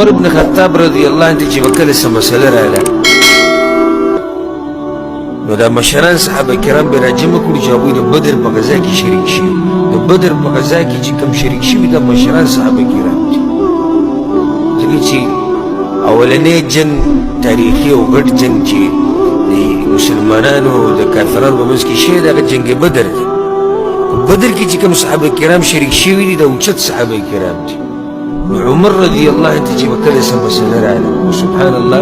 عمر بن خطاب رضی الله عنه چې به کله څه مسله راغله، نو دا مشران صحابه کرام به راجمع کړو چې هغوی د بدر په غذا کې شریک شي. د بدر په غذا کې چې کوم شریک شوي دا مشران صحابه کرام دي، ځکه چې اولنی جنګ تاریخي او غټ جنګ چې د مسلمانانو او د کافرانو په منځ کې شوی دی، هغه جنګ بدر دی. په بدر کې چې کوم صحابه کرام شریک شوي دي، دا اوچت صحابه کرام دي. نو عمر رضی الله عنه چې به کله څه مسله راغله، سبحان الله،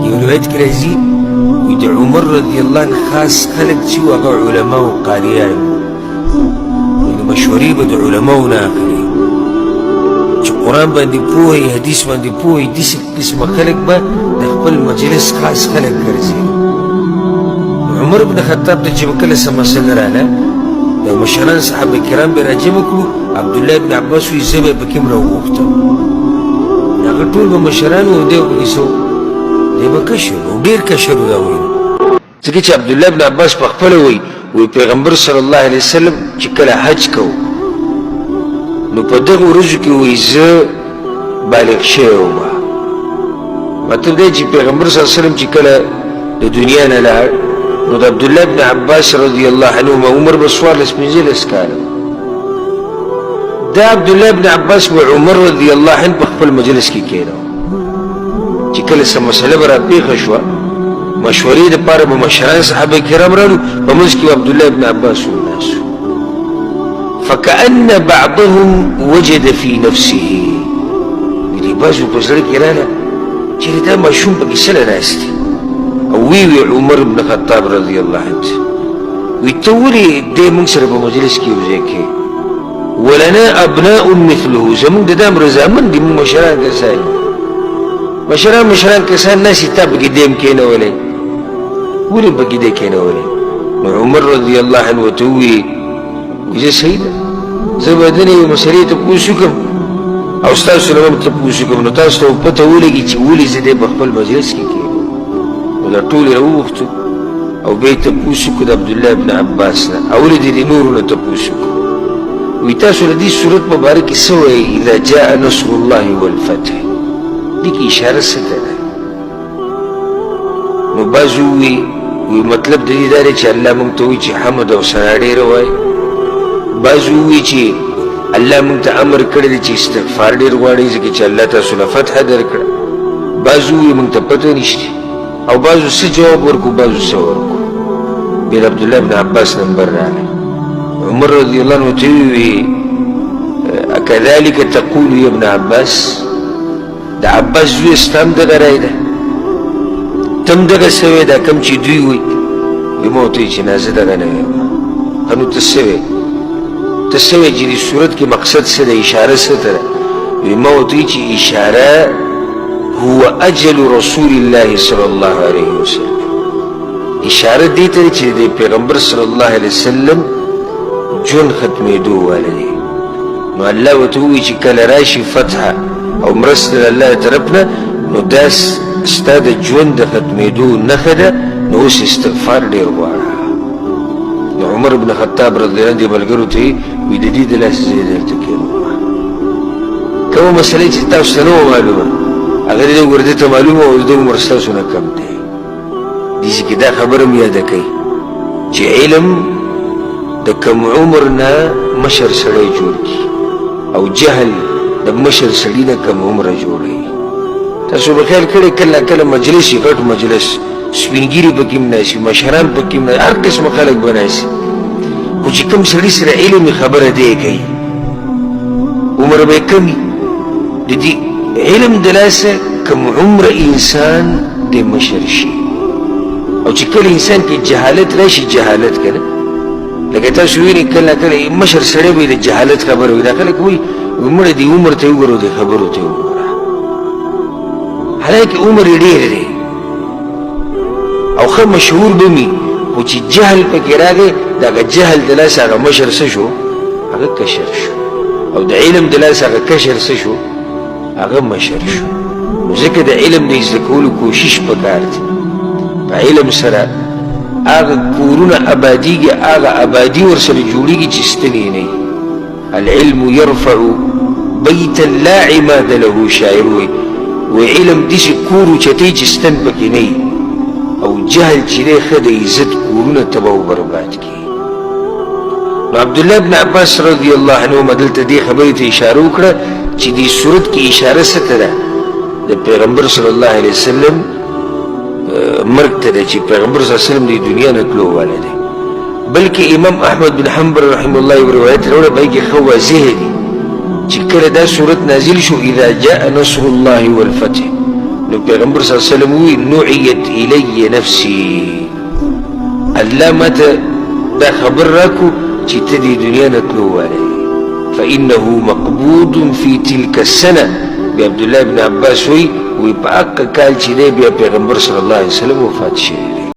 یو روایت کې راځي وایي د عمر رضی الله عنه خاص خلک چې وو هغه علما او قاریان وو، یعنې مشورې به د علماو نه اخلي چې قرآن باندې پوه وي، حدیث باندې پوه وي، داسې قسمه خلک به د خپل مجلس خاص خلک ګرځي. عمر بن خطاب ته چې به کله څه مسله راغله، د مشران صحابه کرام به راجمع کړو. عبدالله بن عباس وایي زه به یې پکې هم راوغوښتم، هغه ټول به مشران وو، دی به پکې څه و، دی به کشر و، ډېر کشر و. دا وایي ځکه چې عبدالله بن عباس په خپله وایي، وایي پیغمبر صلی الله علیه وسلم چې کله حج کو نو په دغو ورځو کې وایي زه بالغ شوی وم. مطلب دی چې پیغمبر صلی الله علیه وسلم چې کله د دنیا نه لاړ نو د عبدالله بن عباس رضی الله عنهما عمر به 14 15 کاله. دا عبدالله بن عباس به عمر رضی الله عنه په خپل مجلس کې کېناو چې کله څه مسله به راپېښه شوه، مشورې دپاره به مشران صحابه کرام رالو، په منځ کې به عبدالله بن عباس وناست. فكأن بعضهم وجد في نفسه، دې بعضو په زړه کې راغله چې دا ماشوم پکې څه له ناست دی. او ویې وی عمر بن خطاب رضی الله عنه، وی ته ولې دی موږ سره په مجلس کې یو ځای کې، ولنا ابناء مثله، زموږ د ده هم رضامند دي، موږ مشران کسان یو، مشران مشران کسان ناست دي، تا پکې دی هم کښېنولی، ولې پکې دی کښېنولی؟ نو عمر رضی الله عنه ورته وویل، زه صحیح ده، زه به دنه یو مسلې تپوس وکړم او ستاسو نه به هم تپوس وکړم، نو تاسو ته به پته ولګي چې ولې زه دی په خپل مجلس کې کښېنم. نو دا ټول یې راوغوښتو او بیا یې تپوس وکړو د عبدالله بن عباس نه، اولې د دې نورو نه تپوس وکړو، وایي تاسو د دې سورت په باره کې څه وایئ، اذا جاء نصر الله والفتح، دې کې اشاره څه ته ده؟ نو بعضو ووایي، وایي مطلب د دې دا دی چې الله موږ ته وایي چې حمد او ثنا ډېره وایي. بعضو ووایي چې الله موږ ته امر کړی دی چې استغفار ډېر غواړئ، ځکه چې الله تاسو له فتح درکړه. بعضو ووایي موږ ته پته نشته، او بعضو څه جواب ورکړو، بعضو څه ورکړو. بیا د عبدالله بن عباس نمبر راغی، عمر رضی الله عنه ته ووایي اکذلک تقول یا ابن عباس، د عباس زوی ستا هم دغه رای ده، ته هم دغه څه وایې دا کوم چې دوی وایي؟ وایي ما ورته وایي چې نه زه دغه نه وایم. ښه نو ته څه وایې، ته څه وایې چې دې صورت کې مقصد څه دی، اشاره څه ته ده؟ وایي ما ورته وایي چې اشاره هو اجل رسول الله صلی الله علیه وسلم، اشاره دې ته ده چې د پیغمبر صلی الله علیه وسلم ژوند ختمېدو واله دی. نو الله ورته ووایي چې کله راشي فتح او مرسته د الله طرف نه، نو دا ستا د ژوند د ختمېدو نښه ده، نو اوس استغفار ډېر غواړه. نو عمر بن خطاب رضی الله عنه ملګرو ته وایي د دې د لاسه زه درته کښېنوم. کومه مسله چې تاسو ته نه وه معلومه هغه دې وګوره، ده ته معلومه او د ده عمر ستاسو نه کم دی. دې کې دا خبره هم یاده کړئ چې علم د کم عمر نه مشر سړی جوړ کړي او جهل د مشر سړي نه کم عمره جوړوي. تاسو به خیال کړی کله کله مجلس وي، غټ مجلس، سپین ږیري پکې هم ناست وي، مشران پکې هم ناست، هر قسمه خلک به ناست وي، خو چې کوم سړي سره علم خبره دی کوي، عمر به یې کم وي، د دې علم د لاسه کم عمره انسان د مشر شي. او چې کله انسان کې جهالت راشي، جهالت که نه، لکه تاسو وینئ کله کله مشر سړی به د جهالت خبره وي، دا خلک وایي مړه دې عمر ته وګوره، دې خبرو ته وګوره، حالانکه عمر یې ډېر دی او ښه مشهور به وي، خو چې جهل پکې راغی، د هغه جهل د لاسه هغه مشر څه شو، هغه کشر شو، او د علم د لاسه هغه کشر څه شو، هغه مشر شو. نو ځکه د علم د زده کولو کوشش پکار دی. په علم سره هغه کورونه ابادیږي، هغه ابادي ورسره جوړیږي چې ستنې نه وي. العلم يرفع بیتا لا عماد له، شاعر وایي، وایي علم داسې کور اوچتوي چې ستن پکې نه وي، او جهل چې دی ښه د عزت کورونه تباه او برباد کړي. نو عبدالله بن عباس رضی الله عنهما دلته دې خبرې ته اشاره وکړه چې دې صورت کې اشاره څه ته ده؟ د پیغمبر صلی الله علیه وسلم مرګ ته ده، چې پیغمبر صلی الله علیه وسلم د دنیا نه تلو والی دی. بلکې امام احمد بن حنبل رحمه الله یو روایت راوړی، په هغې کې ښه واضح دي چې کله دا صورت نازل شو، اذا جاء نصر الله والفتح، نو پیغمبر صلی الله علیه وسلم وویل نعیت الی نفسي، الله ما ته دا خبر راکو چې ته دې دنیا نه تلو والی، فإنه مقبوض في تلك السنة. بیا عبدالله بن عباس وایي، وایي په هغه کال چې دی بیا پیغمبر صلی الله علیه وسلم وفات شوی دی.